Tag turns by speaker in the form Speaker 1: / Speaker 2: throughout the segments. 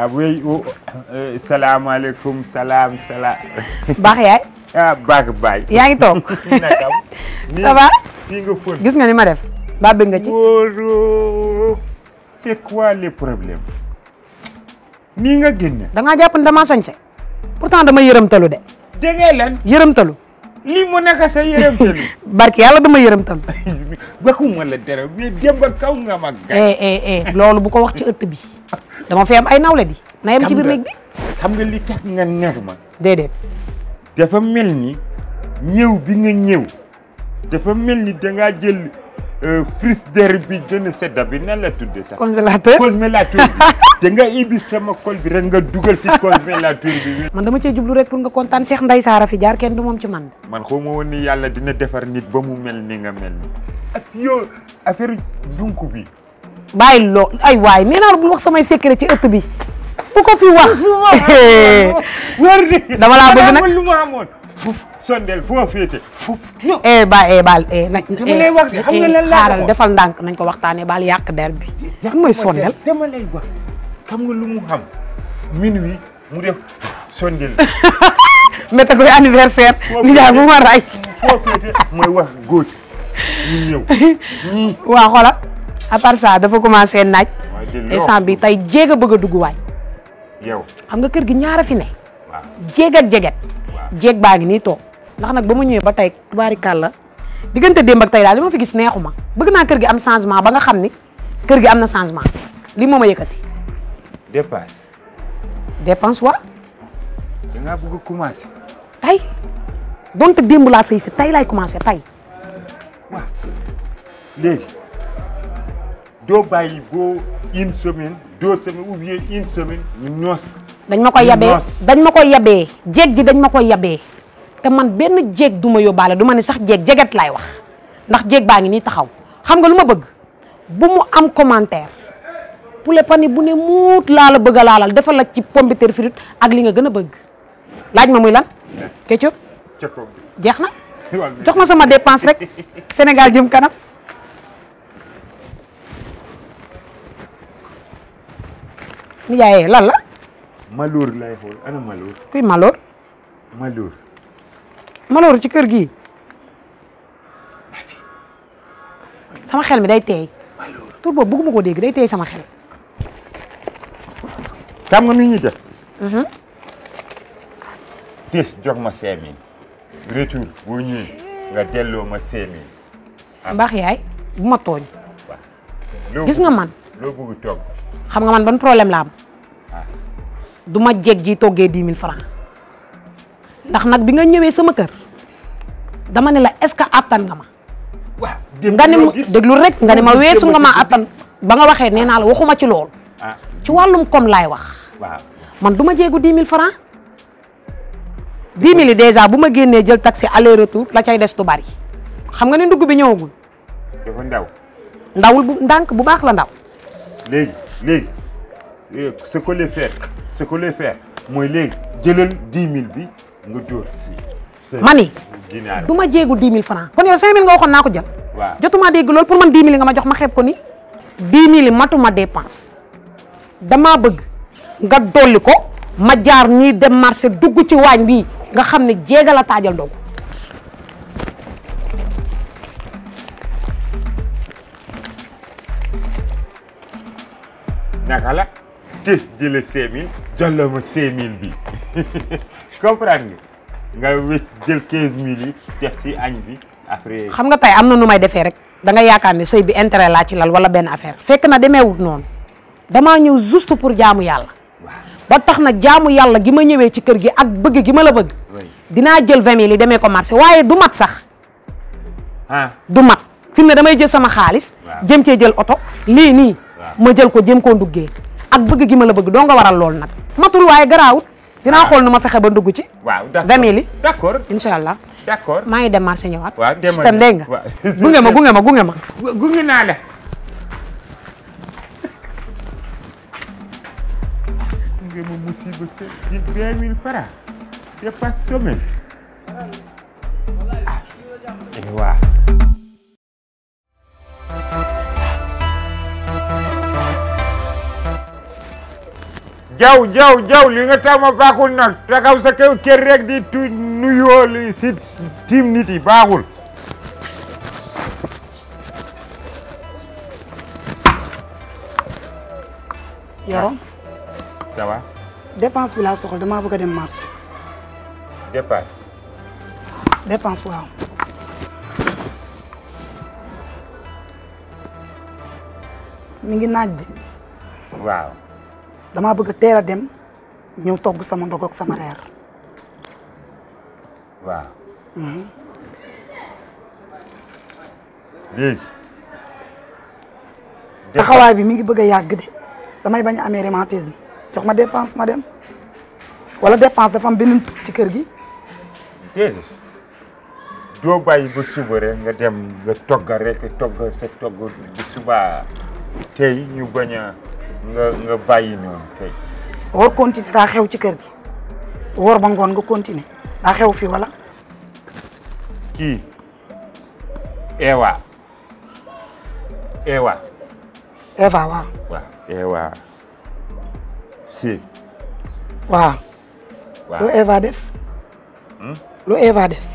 Speaker 1: ah oui salaamaaleykum salaam.
Speaker 2: baax yaay.
Speaker 1: ah baax baay.
Speaker 2: yaa ngi toog. ça va.
Speaker 1: fii nga fóon.
Speaker 2: gis nga ni ma def. ba bëgg nga ci.
Speaker 1: wóoroo. c'est quoi le problème. nii nga génne.
Speaker 2: da ngaa jàpp ne damaa sañse. pourtant dama yërëmtalu de.
Speaker 1: dégg lan.
Speaker 2: yërëmtalu.
Speaker 1: lii mu nekk sa yërëmtalu.
Speaker 2: barki yàlla dama yërëmtalu.
Speaker 1: waxuma la dara mais démb kaw nga ma gàtt.
Speaker 2: loolu bu ko wax ci ëtt bi. dama fi am ay nawle di. na yem ci biir néeg bi.
Speaker 1: xam nga li tax nga neex ma.
Speaker 2: déedéet.
Speaker 1: dafa mel ni ñëw bi nga ñëw dafa mel ni dangaa jël frigidaire bi gën a sedda bi nan la tudde sax.
Speaker 2: congélateur
Speaker 1: congélateur bi. da nga ibbi sama kol bi rek nga dugal si congélateur bi.
Speaker 2: man dama cee jublu rek pour nga kontaan Cheikh Ndeye Saara fi jaar kenn du moom ci man.
Speaker 1: man xaw ma woon ni yàlla dina defar nit ba mu mel ni nga mel ni. ak yow affaire dunk bi.
Speaker 2: bàyyi loo ay waay nee naa la bul wax samay secret ci ëtt bi. bu ko fi wax.
Speaker 1: wóor de.
Speaker 2: dama laa bëgg nag
Speaker 1: lu ma amoon. sondel foo féete.
Speaker 2: baal
Speaker 1: dama lay wax de xam nga lan laa
Speaker 2: xaaral defal ndànk nañ ko waxtaanee baal yàq der bi. yaa mooy sondel
Speaker 1: dama lay wax xam nga lu mu xam. minuit mu def sondel.
Speaker 2: métti koy anniversaire. ni jaay bu ma ray.
Speaker 1: foo féete mooy wax gauche. ñu ñëw ñii.
Speaker 2: waa xoolal à part ça dafa commencé naaj. instant bi tey jéeg a bëgg a dugg waay.
Speaker 1: yow
Speaker 2: xam nga kër gi ñaara fi ne.
Speaker 1: waaw
Speaker 2: jéeg ak jeget. jéeg baa ngi nii toog ndax nag ba ma ñëwee ba tey tubaarikàlla diggante démb ak tey daal li ma fi gis neexuma bëgg naa kër gi am changement ba nga xam ni kër gi am na changement lii moo ma yëkkati.
Speaker 1: dépense.
Speaker 2: dépense wa.
Speaker 1: da ngaa bëgg a commencé.
Speaker 2: tey donte démb laa sëy si tey laay commencé tey.
Speaker 1: waaw léegi doo bàyyi boo une semaine 2 semaines ou bien une semaine ñu noos.
Speaker 2: dañ ma koy yabee jéeg ji dañ ma koy yabee te man benn jéeg du ma yóbbaale du ma ni sax jéeg jeget laay wax ndax jéeg baa ngi nii taxaw xam nga lu ma bëgg bu mu am commentaire poulet pani bu ne muut laa la bëgg a laalal defal la ci pomme de terre frite ak li nga gën a bëgg laaj ma muy lan ketchup jeex na jox ma sama dépense rek Sénégal jëm kanam. ni jaayee lan la.
Speaker 1: Maloor lay xool ana Maloor.
Speaker 2: kuy Maloor.
Speaker 1: Maloor.
Speaker 2: Maloor ci kër gi sama xel mi day teey. tur boobu bëgguma ko dégg day teey sama xel.
Speaker 1: xam nga nu ñuy def. tis jox ma 5000. retour boo ñëwee nga delloo ma 5000.
Speaker 2: mbaax yaay bu ma tooñ.
Speaker 1: waaw
Speaker 2: gis nga man.
Speaker 1: loo bëgg toog.
Speaker 2: xam nga man ban problème la am. du ma jeg ji toggee 10 000 francs ndax nag bi nga ñëwee sama kër dama ne la est-ce que attan nga ma.
Speaker 1: waaw
Speaker 2: nga ne ma déglu rek nga ne ma weesu nga ma attan ba nga waxee nee naa la waxuma ci loolu. ci wàllum kom laay wax.
Speaker 1: waaw
Speaker 2: man du ma jéegu 10 000 francs 10 000 yi dèjà bu ma génnee jël taxi aller retour la cay des du bari xam nga ne ndugg bi ñëwagul.
Speaker 1: dafa ndaw.
Speaker 2: ndawul bu ndànk bu baax la ndaw.
Speaker 1: léegi ce que les faire mooy léegi jëlal 10 000 bi nga dóor si.
Speaker 2: mani du ma jéegu 10 000 francs kon yow 5 000 nga waxoon naa ko jël.
Speaker 1: waaw
Speaker 2: jotuma dégg loolu pour man 10 000 nga ma jox ma xeeb ko ni 10 000 yi matuma dépense damaa bëgg nga dolli ko ma jaar nii dem marché dugg ci waañ bi nga xam ne jéega la taajal ndogu.
Speaker 1: naka la tes jële 5000 jox la ma 5000 bi comprendre nga wécc jël 15000 yi def ci añ bi après.
Speaker 2: xam nga tey am na nu may defee rek da nga yaakaar ne sëy bi intérêt laa ci lal wala benn affaire fekk na demeewut noonu damaa ñëw juste pour jaamu yàlla. ba tax na jaamu yàlla gi ma ñëwee ci kër gi ak bëgg gi ma la bëgg. dinaa jël 20 000 yi demee ko marché waaye du mat sax. du mat fi mu ne damay jël sama xaalis. jëm cee jël oto lii nii. ma jël ko jëm koo nduggee ak bëgg gi ma la bëgg doo nga waral lool nag matul waaye garaawut dinaa xool nu ma fexe ba ndugg ci.
Speaker 1: waaw d'accord
Speaker 2: 20 000 yi.
Speaker 1: d'accord
Speaker 2: incha allah.
Speaker 1: d'accord
Speaker 2: maa ngi dem marché ñëwaat.
Speaker 1: waaw demal
Speaker 2: système dégg nga. gunge ma.
Speaker 1: gunge naa la. gunge ma musiba ci 20 000 francs c'est pas semaine. waaw. jaw li nga tama baaxul nag taxaw sa kër rek di nuyoo li si tiim nit yi baaxul.
Speaker 3: Yoro.
Speaker 1: ça va.
Speaker 3: dépense bi laa soxla damaa bëgg a dem marché. dépense waaw. mi ngi naaj de.
Speaker 1: waaw.
Speaker 3: damaa bëgg a teel a dem ñëw togg sama ndog ak sama reer.
Speaker 1: waaw. léegi.
Speaker 3: taxawaay bi mi ngi bëgg a yàgg de damay bañ a amee rhumatisme jox ma dépense ma dem wala dépense dafa am beneen tur ci kër gi.
Speaker 1: déedéet doo bàyyi ba suba rek nga dem nga togg rek togg sa togg bu suba tey ñu bañ a nga bàyyi noonu tey.
Speaker 3: war continuer daa xew ci kër gi war ba ngoon nga continuer daa xew fii wala.
Speaker 1: kii Ewa.
Speaker 3: Eva waaw.
Speaker 1: waaw Ewa si.
Speaker 3: waaw.
Speaker 1: waaw
Speaker 3: lu Eva def. lu Eva def.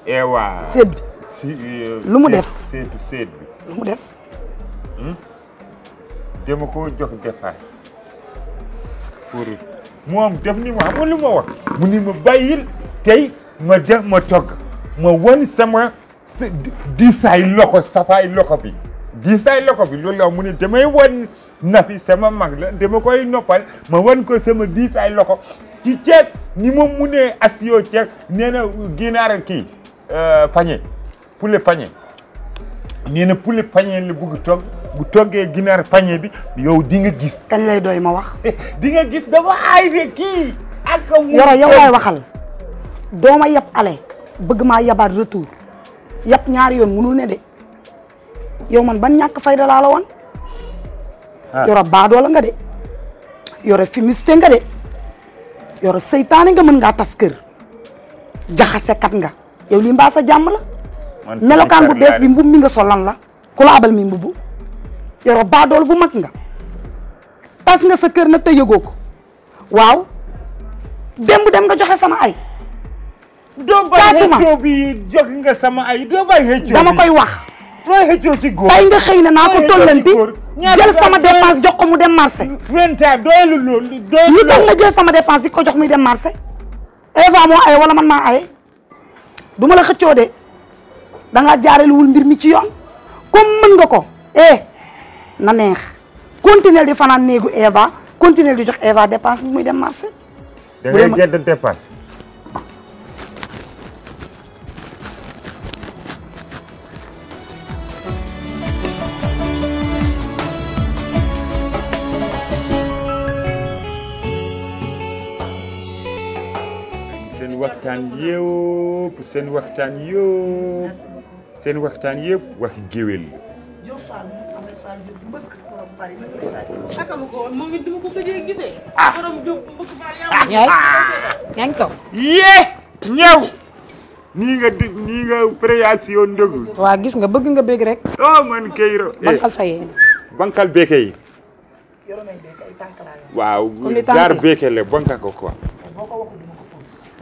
Speaker 1: Ewa.
Speaker 3: séet bi.
Speaker 1: si
Speaker 3: lu mu def
Speaker 1: séet bi.
Speaker 3: lu mu def.
Speaker 1: dama ko jox dépasse pour moom def ni ma xam lu ma wax mu ni ma bàyyil tey ma def ma togg ma wan sama diisaay loxo safaay loxo bi loolu la mu ne damay wan Nafi sama mag la dama koy noppal ma wan ko sama diisaay loxo ci ceeb ni ma munee asio ceeb nee na ginaar kii poulet pañe nee na poulet pañe la bugg togg bu toggee ginaar pañe bi yow di nga gis.
Speaker 3: kañ lay doy ma wax.
Speaker 1: di nga gis dafa aay de kii. ak
Speaker 3: Yoro yow laay waxal dooma yab ale bëgg maa yabaat retour yab ñaari yoon munul ne de yow man ban ñàkk fayda laa la woon. Yoro baadoo la nga de Yoro fumiste nga de Yoro seytaane nga mën ngaa tas kër jaxase kat nga yow lii mbaa sa jàmm la. melokaan bu bees bi mbub mi nga solan la ku la abal mi mbubu Yoro baadool bu mag nga tas nga sa kër nag te yëgoo ko waaw démb dem nga joxe sama ay.
Speaker 1: doo bàyyi xëccoo bi jox nga sama ay doo bàyyi xëccoo
Speaker 3: dama koy wax.
Speaker 1: looy xëccoo ci góor.
Speaker 3: tey nga xëy na naa ko tollanti jël sama dépense jox ko mu dem marché.
Speaker 1: wenta doylu loolu doylu
Speaker 3: li tax nga jël sama dépense di ko jox muy dem marché. Eva moo aye wala man maa aye du ma la xëccoo de da ngaa jaareluwul mbir mi ci yoon comme mën nga ko na neex continuer di fanaan néegu Eva continuer di jox Eva dépense bi muy dem marché.
Speaker 1: da ngay jënd dépense. seen waxtaan yëpp wax géwél la.
Speaker 2: yaa ngi toog.
Speaker 1: ñëw. nii nga création ndëgg.
Speaker 2: waa gis nga bëgg nga bëgg rek.
Speaker 1: oh man Kayro.
Speaker 2: bankal sa yéen.
Speaker 1: bankal beeke yi. waaw gaar beeke la banka ko quoi.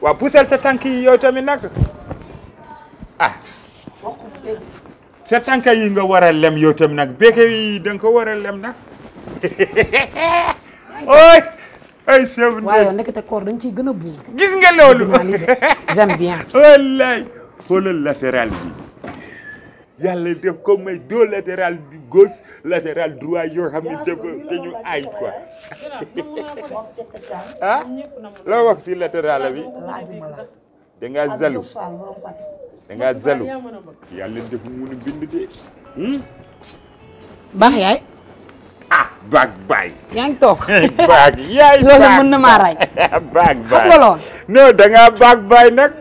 Speaker 1: waaw puusal sa tànk yi yow tamit nag sa tànk yi nga war a lem yow tamit nag beeke yi da nga ko war a lem nag ooy ay chef
Speaker 2: waaye yow nekkate koor dañ ciy gën a buur.
Speaker 1: gis nga loolu
Speaker 2: j'aime bien.
Speaker 1: wallaay xoolal latéral bi yàlla def ko may deux latéral bi gauche latéral droit yoo xam ne dañu aay quoi loo wax ci latéral bi da ngaa zalu yàlla def mun a bind de
Speaker 2: baax yaay.
Speaker 1: baag baay.
Speaker 2: yaa ngi toog.
Speaker 1: baag yaay
Speaker 2: loolu mën na maa rey.
Speaker 1: baag baay
Speaker 2: xam nga lool.
Speaker 1: non da ngaa baag baay nag.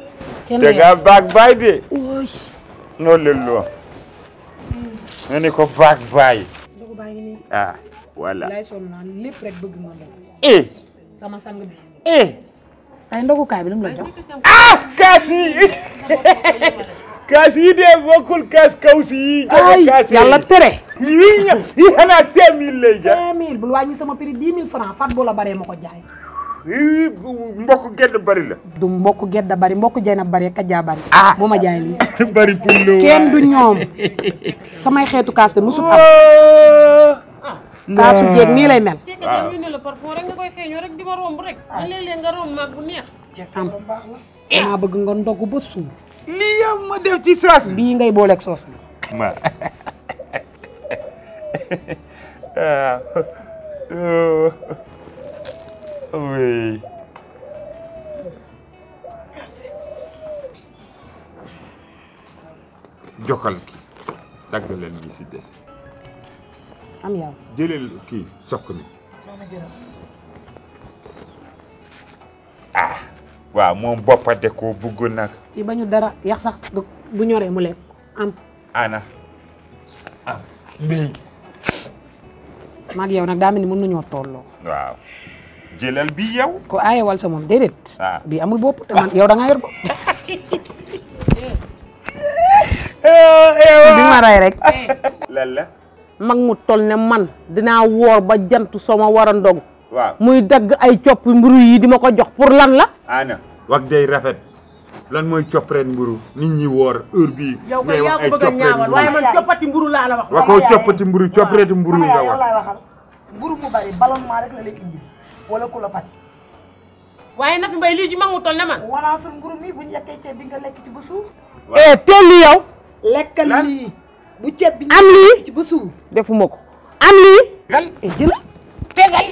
Speaker 1: da ngaa baag baay de.
Speaker 2: ooy.
Speaker 1: noonu la loo. nga ne ko baag baay. voilà.
Speaker 2: lay sonn naa lépp rek bëgg ma la. sama sang bi. ay ndogukaay bi lu mu la jox.
Speaker 1: kaas yi. kaas yi de bokkul kaas kaw si yi.
Speaker 2: ay yàlla tere.
Speaker 1: yi xanaa 5000 lay jar.
Speaker 2: 5000 bul wàññi sama prix 10 000 francs fat bu la baree ma ko jaay.
Speaker 1: mbokk gedd bari la.
Speaker 2: du mbokk gedda bari mbokk jey na bari kajaa bari. bu ma jaay lii.
Speaker 1: bari pullo
Speaker 2: kenn du ñoom samay xeetu kaas de musul am. kaasu jeeg nii lay mel.
Speaker 4: waaw ñu ne la parfum rek nga koy xeeñoo rek di ma romb rek. léeg-léeg nga romb maag bu neex.
Speaker 2: am maa bëgg nga ndogg ba suur.
Speaker 1: lii yow ma def ci soos bi.
Speaker 2: bii ngay booleeg soos bi.
Speaker 1: ma oui. jokkal ki daggaleel gi si des.
Speaker 2: am yow.
Speaker 1: jëleel kii sokk mi. waaw moom boppa de ko bëgg nag.
Speaker 2: yi bañu dara yax sax bu ñoree mu lekk am.
Speaker 1: ana mbéy.
Speaker 2: maag yow nag daa mel ni mën nañoo tolloo.
Speaker 1: waaw jëlal bi yow.
Speaker 2: ko aaye wal sa moom déedéet. bii amul bopp te man yow da ngaa yor bopp. bi ma rey rek.
Speaker 1: lan la.
Speaker 2: mag mu toll ne man dinaa woor ba jant soma war a ndog.
Speaker 1: waaw
Speaker 2: muy dagg ay copp mburu yi di ma ko jox pour lan la.
Speaker 1: ana wax day rafet lan mooy coppret mburu nit ñi woor heure bii.
Speaker 4: yow kay yaa ko bëgg a ñaawal waaye man coppati mburu laa la wax.
Speaker 1: waxoo coppati mburu coppret mburu nga wax.
Speaker 3: waxal mburu mu bari ballonnement rek la lay indi wala ku la pati.
Speaker 4: waaye na fi mbay lii ji mag mu toll ne man.
Speaker 3: wanaasul mburu mi bu ñu yekkee ceeb bi nga lekk ci ba suur.
Speaker 2: teel li yow.
Speaker 3: lekkal lii bu ceeb bi
Speaker 2: am lii
Speaker 3: ci ba suur.
Speaker 2: defuma ko am lii.
Speaker 1: gal
Speaker 2: jëlal tegal.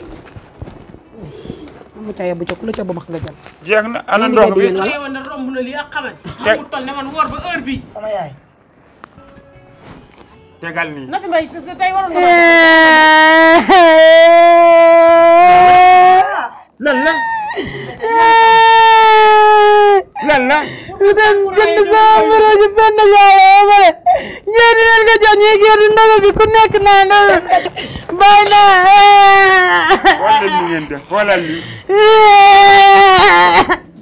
Speaker 2: mu caye bu ca ku la ca ba max nga jël.
Speaker 1: jeex na ana ndox bi.
Speaker 4: tey woon na romb na lii ak xamal. mag mu toll ne man woor ba heure bii.
Speaker 3: sama yaay.
Speaker 1: tegal nii.
Speaker 4: na fi mbay tey waroon na
Speaker 1: lan la. lan la.
Speaker 2: lu dem jënd sama mburu ji benn jaay ba pare ñii di leen ko jox ñii kii di ndogu bi ku nekk naa ndogu bàyyi naa.
Speaker 1: xoolal li ngeen def xoolal li.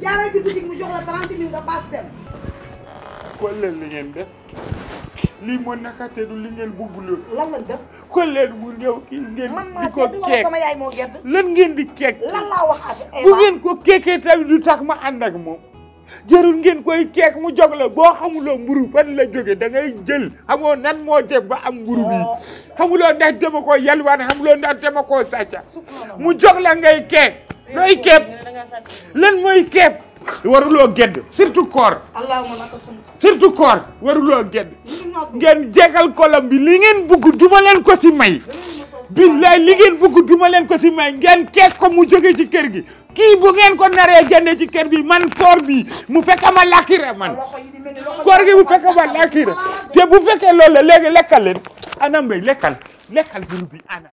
Speaker 3: jaaral ci boutique mu jox la 30 000 nga paas dem.
Speaker 1: xoolal li ngeen def lii moo naka te du li ngeen bëgg lool.
Speaker 3: lan lañ def.
Speaker 1: xoolal mu ñëw kii ngeen
Speaker 3: man
Speaker 1: di
Speaker 3: maa
Speaker 1: ko
Speaker 3: gedd wala
Speaker 1: keek
Speaker 3: sama yaay moo gedd.
Speaker 1: lan ngeen di keek.
Speaker 3: lan laa wax affaire
Speaker 1: bu ngeen ko keekee tamit du tax ma ànd ak moom. jarul ngeen koy keek mu jog la boo xamuloo mburu fan la jóge da ngay jël xamoo nan moo def ba am mburu bi xamuloo ndax dama ko yalwaan xamuloo ndax dama koo sàcca mu jog la ngay keek looy keeb lan mooy keeb waruloo gedd surtout koor
Speaker 3: allahumma laka sum.
Speaker 1: surtout koor waruloo gedd ngeen jegal kolam bi li ngeen bugg duma leen ko si may billaay li ngeen bugg duma leen ko si may ngeen keek ko mu jóge ci kër gi kii bu ngeen ko naree génne ci kër bi man koor bi mu fekk ma lakkire man koor gi mu fekk ma lakkire te bu fekkee loolu la léegi lekkal leen ana mbay lekkal mburu bi ana